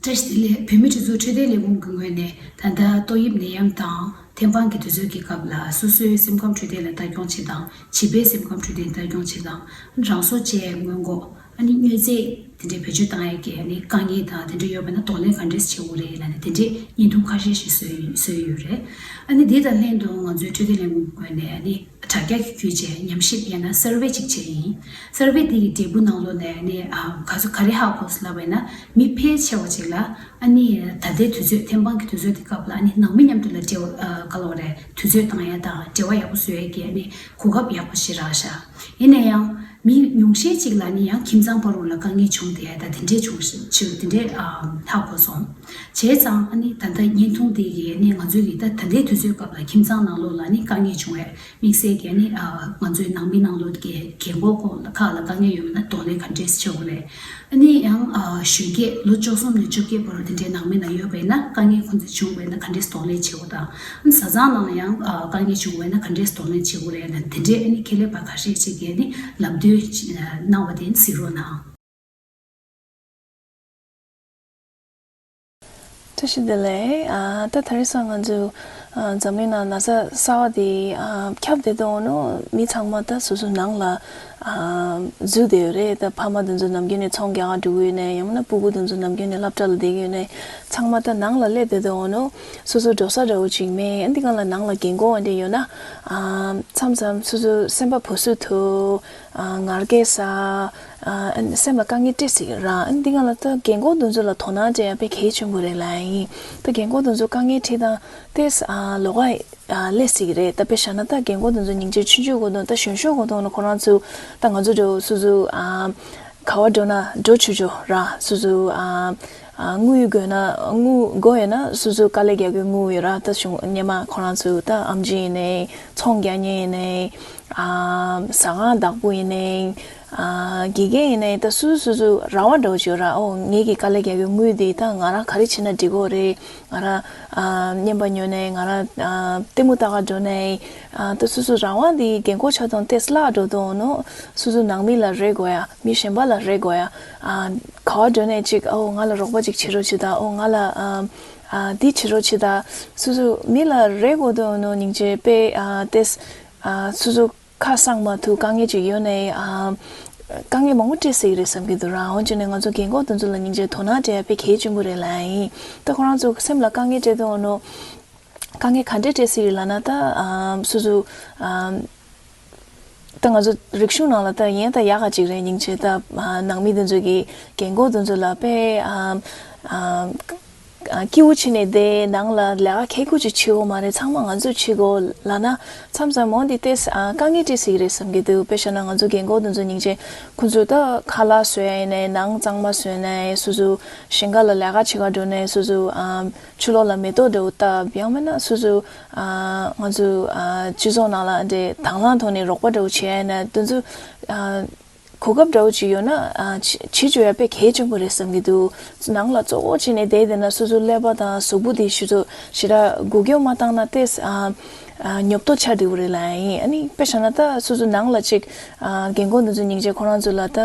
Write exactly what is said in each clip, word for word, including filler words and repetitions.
བཀྲ་ཤིས་བདེ་ལེགས། བོད་མིའི་སྒྲིག་འཛུགས་འཕྲོད་བསྟེན་ལས་ཁུངས་ཀྱི་ངོས་ནས་ད་ལྟ་ཏོག་དབྱིབས་ནད་ཡམས་དང་ཐེམ་སྤང་གི་དུས་ཚོད་ཀྱི་སྐབས་ལ་སོ་སོའི་སེམས་ཁམས་འཕྲོད་བསྟེན་ལ་ལྟ་སྐྱོང་བྱེད་སྟངས། བྱིས་པའི་སེམས་ཁམས་འཕྲོད་བསྟེན་ལ་ལྟ་སྐྱོང་བྱེད་སྟངས། རང་སྲོག་བཅད་སྔོན་འགོག་ཨ་ནི་མྱོས་རྫས་དེ་འདྲའི་བེད་སྤྱོད་བཏང་ཡས་ཀྱི་ཨ་ནི་དཀའ་ངལ་དང་དེ་འདྲ་ཡོད་པ་ན་གདོང་ལེན་ག་འདྲས་བྱེད་དགོས་རེད་ལབ་ནས་དེ་འདྲའི་བརྙན་ཐུང་ཁ་ཤས་ཤིག་བཟོས་བཟོས་ཡོད་རེད། ཨ་ནི་དེ་དང་ལྷན་དུ་ང་ཚོའི་འཕྲོད་བསྟེན་ལས་ཁུངས་ངོས་ནས་ཨ་ནི་དྲ་རྒྱ་གི་བརྒྱུད་བྱས་ཉམས་ཞིབ་ཡང་ན་སར་ཝེ་ཅིག་བྱས་ཡིན། སར་ཝེ་དེ་ཡི་འབྲས་བུ་ནང་ལོགས་ནས་ཨ་ནི་ཨ་ག་ཚོད་ག་རེ་ཧ་གོ་སོང་ལབ་པ་ཡིན་ན། མི་ཕལ་ཆེ་བ་ཅིག་ལ་ཨ་ནི་ད་ལྟའི་དུས་ཚོད་ཐེམ་སྤང་གི་དུས་ཚོད་དེ་སྐབས་ལ་ཨ་ནི་ནང་མི་མཉམ་དུ་ལ་འབྲེལ་བ་ཨ་ག་ལབ་དགོས་རེད། དུས་ཚོད་བཏང་ཡ་དང་འབྲེལ་བ་ཡག་པོ་བཟོ་ཡ་གི་ཨ་ནི་གོ་སྐབས་ཡག་པོ་ཞིག་རག་ཤག་ཡིན་ན་ཡང་། མི་ཉུང་ཤས་ཅིག་ལ་ནི་ཡང་ཁྱིམ་ཚང་བར་དུ་ལ་དཀའ་ངལ་བྱུང་བསྡད་ཡ་ད་དེ་འདྲས་བྱུང་ཞིག་དེ་འདྲས་ཨ་ཧ་གོ་སོང་། བྱས་ཙང་ཨ་ནི་ད་ལྟ་བརྙན་ཐུང་དེ་གིས་ནི་ང་ཚོའི་གི་ད་ད་ལྟའི་དུས་ཚོད་སྐབས་ལ་ཁྱིམ་ཚང་ནང་ལོགས་ལ་ནི་དཀའ་ངལ་བྱུང་བས། དམིགས་བསལ་གྱི་ནི་ཨ་ང་ཚོའི་ནང་མི་ནང་ལོགས་ཀྱི་རྒན་གོག་ཁོ་ལ་ཁག་ལ་དཀའ་ངལ་ཡོད་པ་ན་གདོང་ལེན་ག་འདྲས་བྱེད་དགོས་རེད། ཨ་ནི་ཡང་ཨ་གཞོན་སྐྱེས་ལོ་བཅུ་གསུམ་ནས་བཅོ་བརྒྱད་བར་དུ་དེ་འདྲའི་ནང་མི་ནང་ཡོད་པ་ཡིན་ན་དཀའ་ངལ་ཁོང་ཚོས་བྱུང་བ་ཡིན་ན་ག་འདྲས་གདོང་ལེན་བྱེད་དགོས་དང་། ཨ་ནི་བཟའ་ཚང་ནང་ལ་ཡང་ཨ་དཀའ་ངལ་བྱུང་བ་ཡིན་ན་ག་འདྲས་གདོང་ལེན་བྱེད་དགོས་རེད་ལ་དེ་འདྲའི་ཨ་ནི་ཁེ་ལས་པ་ཁ་ཤས་ཅིག་གིས་ནི་ལམ་སྟོན་གནང་བ་དེ་གཟིགས་རོགས་གནང་། བཀྲ་ཤིས་བདེ་ལེགས། ཨ་ད་དེ་རིང་སང་ང་ཚོ་ཨ་འཛམ་གླིང་ནང་ན་ཚ་གསར་བ་དེ་ཨ་ཁྱབ་བསྡད་འདུག་ནོ། མི་ཚང་མ་ད་སོ་སོ་ནང་ལ་ཨ་འཛུལ་བསྡད་ཡོད་རེད། ད་ཕ་མ་དེ་ཚོ་ནམ་རྒྱུན་ནས་ཚོང་རྒྱག་ག་འགྲོ་གི་ཡོད་ནའི་ཡང་ན་སྤུ་གུ་དེ་ཚོ་ནམ་རྒྱུན་ནས་སློབ་གྲྭ་ལ་བསྡད་ཀྱི་ཡོད་ནའི་ཚང་མ་ད་ནང་ལ་སླེབས་བསྡད་འདུག་ནོ། སོ་སོ་འགྲོ་ས་འདྲ་བོ་ཅིག་མེད། ཨ་འདི་གང་ལ་ནང་ལ་རྒན་གོག་འདྲ་ཡོད་ན་ཨ་མཚམས་མཚམས་སོ་སོ་སེམས་པ་བུ་སུ་ཐུག་ཨ་ངར་སྐད་ཟ། ཨ་སེམས་ལ་དཀའ་ངལ་འཕྲད་སྲིད་ར། ཨ་འདི་གང་ལ་ད་རྒན་གོག་དེ་ཚོ་ལ་དོ་སྣང་སྤྲད་ཡ་དཔེ་གལ་ཆེན་པོ་རེད་ལབ་ཡིན། ད་རྒན་གོག་དེ་ཚོ་དཀའ་ངལ་འཕྲད་སྟངས་དེ་ཨ་ལོགས་ཀ་ཨ་སླེབས་སྲིད་ཀྱི་རེད། ད་དཔེ་བཞག་ན་ད་རྒན་གོག་དེ་ཚོ་སྙིང་རྗེ་ཆུང་ཆུང་གོ་དང་ད་གཞོན་གཞོན་གོ་དང་ན་ཁོ་རང་ཚོ་ད་ང་ཚོ་འདྲ་བོ་སོ་སོ་ཨ་ག་བ་འགྲོ་ན་འགྲོ་ཆོག་ཆོག་ར། སོ་སོ་ཨ་ཨ་དངུལ་དགོས་ན་དངུལ་དགོས་ཡོད་ན་སོ་སོ་དཀའ་ལས་རྒྱག་དགོས་དངུལ་ཡོད་ར། ད་གཞུང་སྔོན་མ་ཁོ་རང་ཚོ་ད་ཨམ་ཆི་ཡིན་ནའི་ཚོང་རྒྱག་མཁན་ཡིན་ནའི་ཨ་ཟ་ཁང་བདག་པོ་ཡིན་ནའི་ཨ་དགེ་རྒན་ཡིན་ནའི་ད་སོ་སོ་སོ་སོ་རང་དབང་འདྲ་བོ་ཅིག་ཡོད་ར། ཨོ་ངེད་ཀྱི་དཀའ་ལས་རྒྱག་གི་དངུལ་འདི་ད་ང་རང་ག་རེ་བྱས་ན་འགྲིག་གོ་རེད། ང་རང་ཨ་རྔན་པ་ཉོ་ནའི་ང་རང་ཨ་ལྟད་མོ་ལྟ་ག་འགྲོ་ནའི་ཨ་ད་སོ་སོ་རང་དབང་འདི་རྒན་གོག་ཆགས་དང་ཏེ་སླ་འགྲོ་དང་ནོ། སོ་སོ་ནང་མི་ལ་རེ་དགོས་ཡ། མི་གཞན་པ་ལ་རེ་དགོས་ཡ། ཨ་ག་བ་འགྲོ་ནའི་ཅིག་ཨོ་ང་ལ་རོགས་པ་ཅིག་བྱེད་རོགས་བྱེད་ད། ཨོ་ང་ལ་ཨ་ཨ་འདི་བྱེད་རོགས་བྱེད་ད། སོ་སོ་མི་ལ་རེ་དགོས་དོ་ནོ་སྙིང་རྗེ་དཔེ་ཨ་ཏེས་ཨ་སོ་སོ་ཁ་གསང་མ་ཐུབ་དཀའ་ངལ་ཅིག་ཡོད་ནའི་ཨ་དཀའ་ངལ་མང་པོ་འཕྲད་སྲིད་ཀྱི་རེད་བསམ་གྱི་འདུག་ར། འོན་ཀྱང་ནས་ང་ཚོ་རྒན་གོག་དེ་ཚོ་ལ་སྙིང་རྗེ་དོ་སྣང་སྤྲད་ཡ་དཔེ་གལ་ཆེན་པོ་རེད་ལབ་ཡིན། ད་ཁོ་རང་ཚོ་སེམས་ལ་དཀའ་ངལ་འཕྲད་དོ་ནོ། དཀའ་ངལ་ག་འདྲས་འཕྲད་སྲིད་རེད་ལབ་ན་ད་ཨ་སོ་སོ་ཨ་ད་ང་ཚོ་རིག་གཞུང་ནང་ལ་ད་ཡན་ད་ཡག་ག་ཅིག་རེད། སྙིང་རྗེ་ད་ཨ་ནང་མི་དེ་ཚོ་གི་རྒན་གོག་དེ་ཚོ་ལ་དཔེ་ཨ་ཨ་སྐྱིད་པོ་བྱས་ནས་བསྡད། ནང་ལ་ལས་ཀ་ག་གེ་ཅིག་བྱེད་དགོས་མ་རེད། ཚང་མ་ང་ཚོས་བྱེད་དགོས་ལབ་ན་མཚམས་མཚམས་འོ་འདི་ཏེས་ཨ་དཀའ་ངལ་འཕྲད་སྲིད་རེད་བསམ་གྱི་འདུག་དཔེ་བཞག་ན་ང་ཚོ་རྒན་གོག་དེ་ཚོ་སྙིང་རྗེ་ཁོ་ཚོ་ད་ཁ་ལག་བཟོ་ཡ་ཡིན་ནའི་ནང་གཙང་མ་བཟོས་ནའི་སོ་སོ་ཞིང་ཁ་ལ་ལས་ཀ་བྱེད་ག་འགྲོ་ནའི་སོ་སོ་ཨ་ཕྱི་ལོགས་ལ་མེ་ཏོག་འདྲ་བོ་བཏབ། ཡང་མིན་ན་སོ་སོ་ཨ་ང་ཚོ་ཨ་སྤྱི་ཚོགས་ནང་ལ་འདྲེ་དང་བླངས་ཐོག་ནས་རོགས་པ་འདྲ་བོ་བྱེད་ཡ་ཡིན་ན་དེ་ཚོ་ཨ་གོ་སྐབས་འདྲ་བོ་ཅིག་ཡོད་ན་ཨ་བྱེད་བྱེད་བཅུག་ཡ་དཔེ་གལ་ཆེན་པོ་རེད་བསམ་གྱི་འདུག་ནང་ལ་གཙོ་བོ་བྱས་ནས་བསྡད་བསྡད་ན་སོ་སོ་ཀླད་པ་དང་གཟུགས་པོ་དེ་ཞུ་ཚོ་ཞེ་དྲག་འགུལ་སྐྱོད་མ་བཏང་ན་ཏེས་ཨ་ཨ་ཉོབ་ཏོ་ཆགས་འགྲོ་གི་རེད་ལབ་ཡིན། ཨ་ནི་དཔེ་བཞག་ན་ད་སོ་སོ་ནང་ལ་ཅིག་ཨ་རྒན་གོག་འདི་ཚོ་སྙིང་རྗེ་ཁོ་རང་ཚོ་ལ་ད་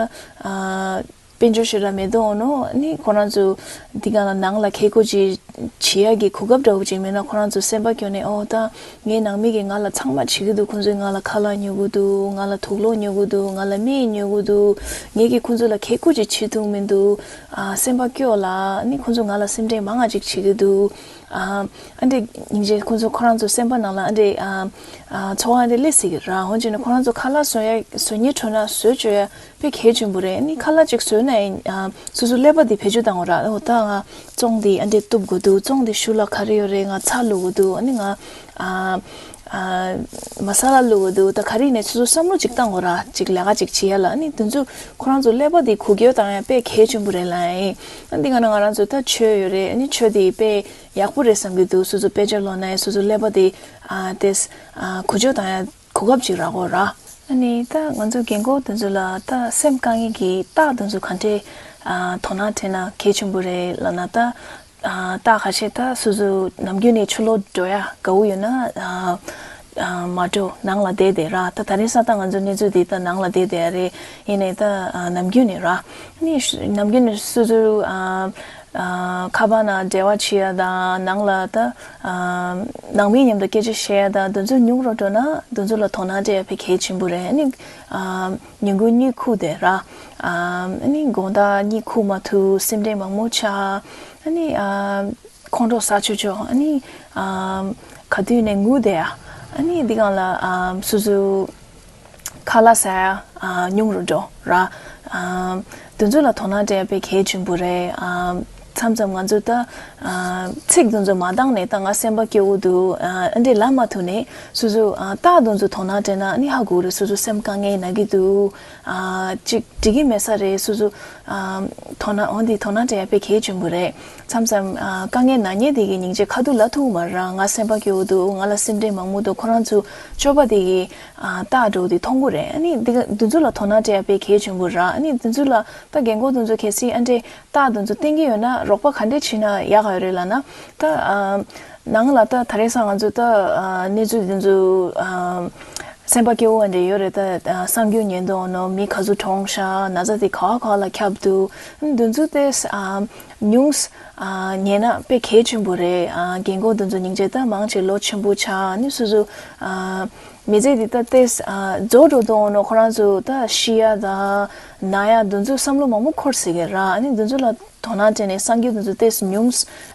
ཨ་དཔལ་འབྱོར་ཞེ་དྲག་མེད་དོ་འོ་ནོ། ཨ་ནི་ཁོ་རང་ཚོ་འདི་ག་ལ་ནང་ལ་ག་གེ་ཅིག་བྱེད་ཡ་གི་གོ་སྐབས་འདྲ་བོ་ཅིག་མེད་ན་ཁོ་རང་ཚོ་སེམས་པ་སྐྱོ་ནས་ཨོ་ད་ངའི་ནང་མི་གིས་ང་ལ་ཚང་མ་བྱེད་ཀྱི་འདུག་ཁོ་ཚོས་ང་ལ་ཁ་ལག་ཉོ་གི་འདུག་ང་ལ་དུག་ལོག་ཉོ་གི་འདུག་ང་ལ་སྨན་ཉོ་གི་འདུག་ངས་གི་ཁོ་ཚོ་ལ་ག་གེ་ཅིག་བྱེད་ཐུབ་མི་འདུག་ཨ་སེམས་པ་སྐྱོ་ལ། ཨ་ནི་ཁོ་ཚོ་ང་ལ་སེམས་ཁྲལ་མང་ང་ཅིག་བྱེད་ཀྱི་འདུག་ཨ་ཨ་འདྲེ་སྙིང་རྗེ་ཁོ་ཚོ་ཁོ་རང་ཚོ་སེམས་པ་ནང་ལ་ཨ་འདྲེ་ཨ་ཨ་ཚོར་བ་ཨ་འདྲེ་སླེབས་སྲིད་ཀྱི་ར། འོན་ཀྱང་ནི་ཁོ་རང་ཚོ་ཁ་ལག་བཟོ་ཡ་བཟོ་སྙིང་བྲོ་ན་བཟོ་བཅུག་ཡ་དཔེ་གལ་ཆེན་པོ་རེད། ཨ་ནི་ཁ་ལག་ཅིག་བཟོས་ན་ཡང་ཨ་སོ་སོ་ཀླད་པ་འདི་བེད་སྤྱོད་བཏང་དགོས་ར། འོ་ད་ང་བཙོང་འདི་ཨ་འདྲེ་གཏུབ་དགོས་འདུག་བཙོང་འདི་ཤུ་ལ་ག་རེ་ཡོད་རེད། ང་ཚྭ་བླུག་དགོས་འདུག་ཨ་ནི་ང་ཨ་ཨ་མ་ས་ལ་བླུག་དགོས་འདུག་ད་ག་རེ་ཡིན་ནའི་སོ་སོ་བསམ་བློ་ཅིག་བཏང་དགོས་ར། ཅིག་ལས་ཀ་ཅིག་བྱེད་ཡ་ལ་ཨ་ནི་དེ་ཚོ་ཁོ་རང་ཚོ་ཀླད་པ་འདི་འགུལ་སྐྱོད་བཏང་ཡ་དཔེ་གལ་ཆེན་པོ་རེད་ལབ་ཡིན། ཨ་འདི་ག་ན་ང་རང་ཚོ་ད་ཆོས་ཡོད་རེད། ཨ་ནི་ཆོས་འདི་དཔེ་ཡག་པོ་རེད་བསམ་གྱི་འདུག་སོ་སོ་དཔེ་ཆ་ཀློག་ན་ཡང་སོ་སོ་ཀླད་པ་དེ་ཨ་ཏེས་ཨ་འགུལ་སྐྱོད་བཏང་ཡ་གོ་སྐབས་ཅིག་རག་གོ་ར། ཨ་ནི་ད་ང་ཚོ་རྒན་གོག་དེ་ཚོ་ལ་ད་སེམས་དཀའ་ངལ་གྱི་རྟགས་དེ་ཚོ་ག་འདྲས་ཨ་དོ་སྣང་སྤྲད་ན་གལ་ཆེན་པོ་རེད་ལབ་ན་ད་ཨ་རྟགས་ཁ་ཤས་ད་སོ་སོ་ནམ་རྒྱུན་ནས་ཕྱི་ལོགས་འགྲོ་ཡ་དགའ་བོ་ཡོད་ན་ཨ་ཨ་མ་འགྲོ་ནང་ལ་བསྡད་བསྡད་ར། ད་དེ་རིང་སང་ད་ང་ཚོ་གནས་ཚུལ་འདི་ད་ནང་ལ་བསྡད་བསྡད་ཡ་རེད། ཡིན་ནའི་ད་ཨ་ནམ་རྒྱུན་ནས་ར། ཨ་ནི་ནམ་རྒྱུན་ནས་སོ་སོ་ཨ། ཨ་ཁ་པར་ནང་འབྲེལ་བ་བྱེད་ཡ་དང་། ནང་ལ་ད་ཨ་ནང་མི་མཉམ་དུ་སྐད་ཆ་བཤད་ཡ་དང་། དེ་ཚོ་ཉུང་རུ་འགྲོ་ན་དེ་ཚོ་ལ་དོ་སྣང་སྤྲད་ཡ་དཔེ་གལ་ཆེན་པོ་རེད། ཨ་ནི་ཨ་ཉིན་གུང་གཉིད་ཁུག་བསྡད་ར། ཨ་ནི་དགོང་དག་གཉིད་ཁུག་མ་ཐུབ། སེམས་ཁྲལ་མང་པོ་ཆགས། ཨ་ནི་ཨ་ཁོང་ཁྲོ་ཟ་ཆོག་ཆོག་ཨ་ནི་ཨ་ག་དུས་ནས་ངུ་བསྡད་ཡ། ཨ་ནི་འདི་སྒང་ལ་ཨ་སོ་སོ་ཁ་ལག་ཟ་ཡ་ཨ་ཉུང་རུ་འགྲོ་ར། ཨ་དེ་ཚོ་ལ་དོ་སྣང་སྤྲད་ཡ་དཔེ་གལ་ཆེན་པོ་རེད། ཨ་མཚམས་མཚམས་ང་ཚོ་ད་ཨ་ཚིག་དེ་ཚོ་མ་འདང་ནས། ད་ང་སེམས་པ་སྐྱོ་བོ་འདུག་ཨ་འདི་ལབ་མ་ཐུབ་ནས། སོ་སོ་ཨ་རྟགས་དེ་ཚོ་དོ་སྣང་སྤྲད་ན་ཨ་ནི་ཧ་གོ་རེད། སོ་སོ་སེམས་དཀའ་ངལ་ན་གི་འདུག་ཨ་ཅིག་འགྲིག་གི་མེད་ས་རེད། སོ་སོ་ཨ་དོ་སྣང་འོ་འདི་དོ་སྣང་སྤྲད་ཡ་དཔེ་གལ་ཆེན་པོ་རེད། མཚམས་མཚམས་ཨ་དཀའ་ངལ་ན་མཁན་དེ་གི་སྙིང་རྗེ་ཁ་ཐུག་ལབ་ཐུབ་མ་རེད། ང་སེམས་པ་སྐྱོ་བོ་འདུག་ང་ལ་སེམས་ཁྲལ་མང་པོ་འདུག་ཁོ་རང་ཚོ་སྤྱོད་པ་དེ་གི་ཨ་རྟགས་འདྲ་བོ་དེ་མཐོང་གི་རེད། ཨ་ནི་འདི་ག་འདི་ཚོ་ལ་དོ་སྣང་སྤྲད་ཡ་དཔེ་གལ་ཆེན་པོ་རེད། ཨ་ནི་འདི་ཚོ་ལ་ད་རྒན་གོག་འདི་ཚོ་གལ་སྲིད་ཨ་འདྲས་རྟགས་འདི་ཚོ་བསྟན་གྱི་ཡོད་ན་རོགས་པ་ག་འདྲས་བྱས་ན་ཡག་ག་ཡོད་རེད་ལབ་ན། ད་ཨ་ནང་ལ་ད་ད་རེས་སང་ང་ཚོ་ད་ཨ་གནས་ཚུལ་འདི་ཚོ་ཨ་སེམས་པ་སྐྱོ་བོ་འདྲ་ཡོད་རེད། ད་ཨ་གསར་འགྱུར་ཉན་དུས་ནོ། མི་ག་ཚོད་གྲོངས་ཤག་ན་ཚ་དེ་ག་བ་ག་བ་ལ་ཁྱབ་འདུག་འདི་ཚོ་དེ་ཨ་ཉུང་ཨ་ཉན་ན་དཔེ་གལ་ཆེན་པོ་རེད། ཨ་རྒན་གོག་འདི་ཚོ་སྙིང་རྗེ། ད་མང་ཆེ་ལོ་ཆེན་པོ་ཆགས། ཨ་ནི་སོ་སོ་ཨ་མི་ཚེ་འདི་ད་ཏེས་ཨ་རྫོགས་འགྲོ་དུས་ནོ། ཁོ་རང་ཚོ་ད་ཤི་ཡ་ད་ན་ཡ་འདི་ཚོ་བསམ་བློ་མང་པོ་འཁོར་སྲིད་ཀྱི་ར། ཨ་ནི་འདི་ཚོ་ལ་དོ་སྣང་སྤྲད་ནས་གསར་འགྱུར་འདི་ཚོ་ཏེས་ཉུང་